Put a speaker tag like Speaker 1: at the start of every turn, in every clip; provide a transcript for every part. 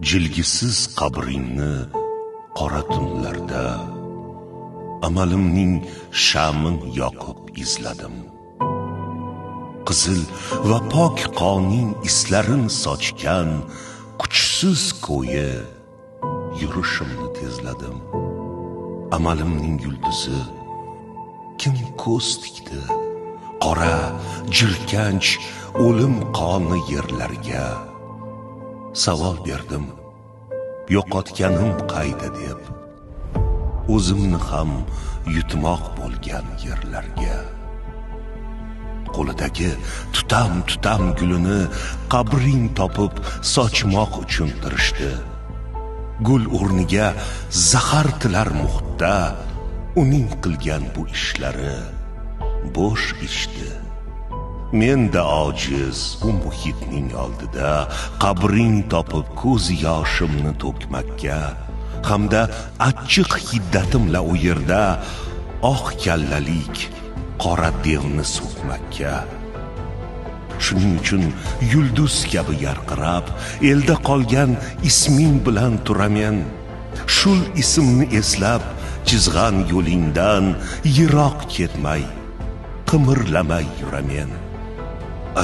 Speaker 1: Jilgisiz qabringni qora tunlarda amalimning shamin yoqib izladim. Qizil va pok qoning islarin sochgan kuchsiz ko'yi yurishimni tezladim. Amalimning yulduzi kim ko'z tikdi qora jirkanch o'lim qoni yerlarga. Savol berdim, yo'qotganim qayda deb, o'zimni ham yutmoq bo'lgan yerlarga. Qo'lidagi tutam tutam gulini qabring topib sochmoq uchun tirishdi. Gul o'rniga zahar tilar muhitda uning qilgan bu ishlari bo'sh ishdi. Men-da ojiz u muhitning oldida qabring topib ko'z yoshimni to'kmakka hamda achchiq hiddatimla u yerda oq kallalik qora devni so'kmakka. Shuning uchun yulduz kabi yarqirab elda qolgan isming bilan turamen. Shul ismni eslab chizg'an yo'lingdan yiroq ketmay, qimirlamay yuramen.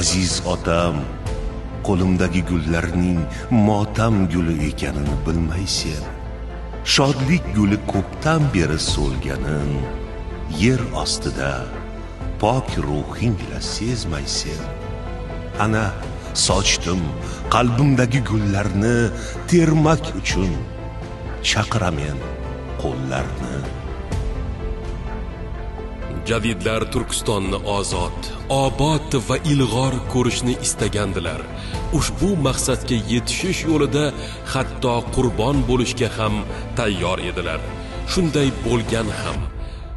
Speaker 1: Aziz otam, qo'limdagi gullarning motam guli ekanini bilmaysen. Shodlik guli ko'pdan beri so'lganin yer ostida pok ruhingla sezmaysen. Ana sochdim qalbimdagi gullarni termak uchun chaqiramen qo'llarni.
Speaker 2: Jadidlar Turkistonni ozod, obod va ilg'or ko'rishni istagandilar. Ushbu maqsadga yetishish yo'lida hatto qurbon bo'lishga ham tayyor edilar. Shunday bo'lgan ham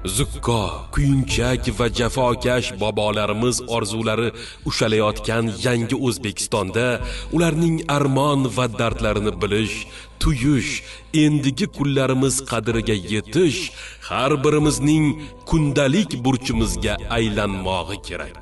Speaker 2: zukko, kuyunchak va jafokash bobolarimiz orzulari ushalayotgan yangi O'zbekistonda ularning armon va dardlarini bilish, tuyish, endigi kunlarimiz qadriga yetish har birimizning kundalik burchimizga aylanmog'i kerak.